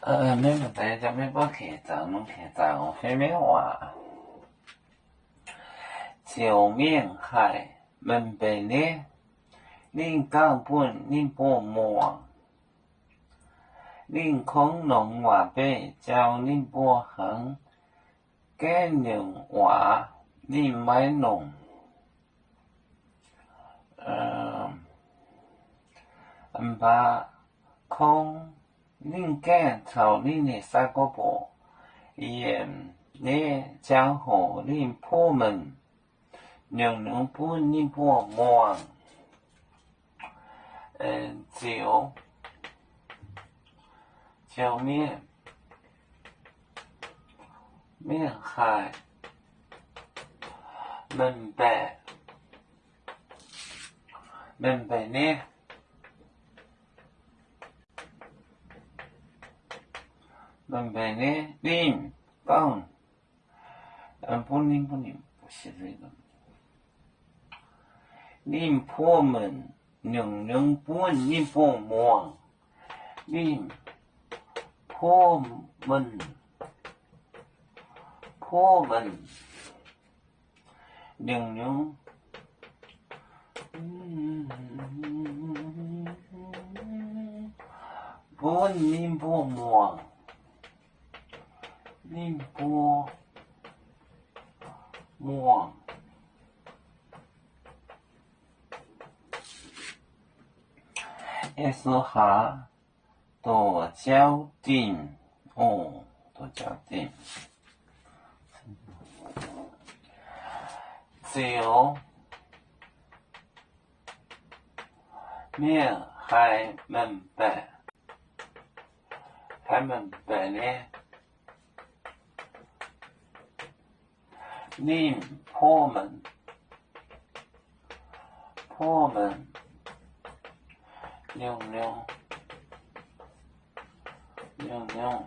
Maiv maaih deix, maiv baac kengx zaux, nungx kengx zaux fai maiv waac. Ziouc mienh haic, meih mbenc nyei, ninh gauh bun ninh mbuo muangx. Ninh kungx nongx waac-beih jauv ninh mbuo hangx gaeqv nyungc waac ninh maiv nongc. Mv baac kungx ninh gaengh caux ninh nyei sai-gorx-mbuoqc yiem nyei ziangh hoc ninh puov menh nyungc-nyungc bun ninh mbuo muangx. Ziouc, ziouc mienh, mienh haic, meih mbenc, meih mbenc nyei, meih mbenc nyei, ninh gorngv, bun ninh, bun ninh, ninh puov menh nyungc-nyungc bun ninh mbuo muangx. Ninh puov menh, puov menh nyungc-nyungc bun ninh mbuo muangx. Ninh mbuo muangx. Yesu haiz doqc jauv dingh, o, doqc jauv dingh. Ziouc mienh haiz meih mbenc, haiz meih mbenc nyei, ninh puov menh, puov menh nyungc-nyungc, nyungc-nyungc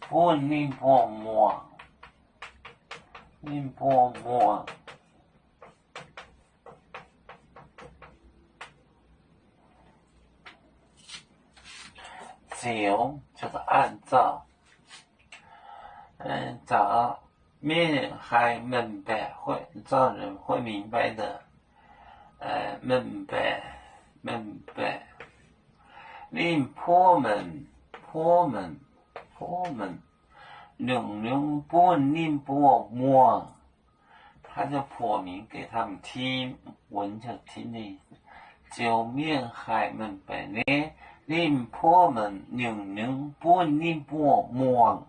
bun ninh mbuo muangx, ninh mbuo muangx. Ziouc, ziouc an zauh, zauh mienh haiz meih mbenc, zauh huotv mingh mbai nor, meih mbenc, meih mbenc. Ninh puov menh, puov menh, puov menh nyungc-nyungc bun ninh mbuo muangx. 他就表明给他们听，文就听你。 Ziouc mienh haiz meih mbenc nyei, ninh puov menh nyungc-nyungc bun ninh mbuo muangx.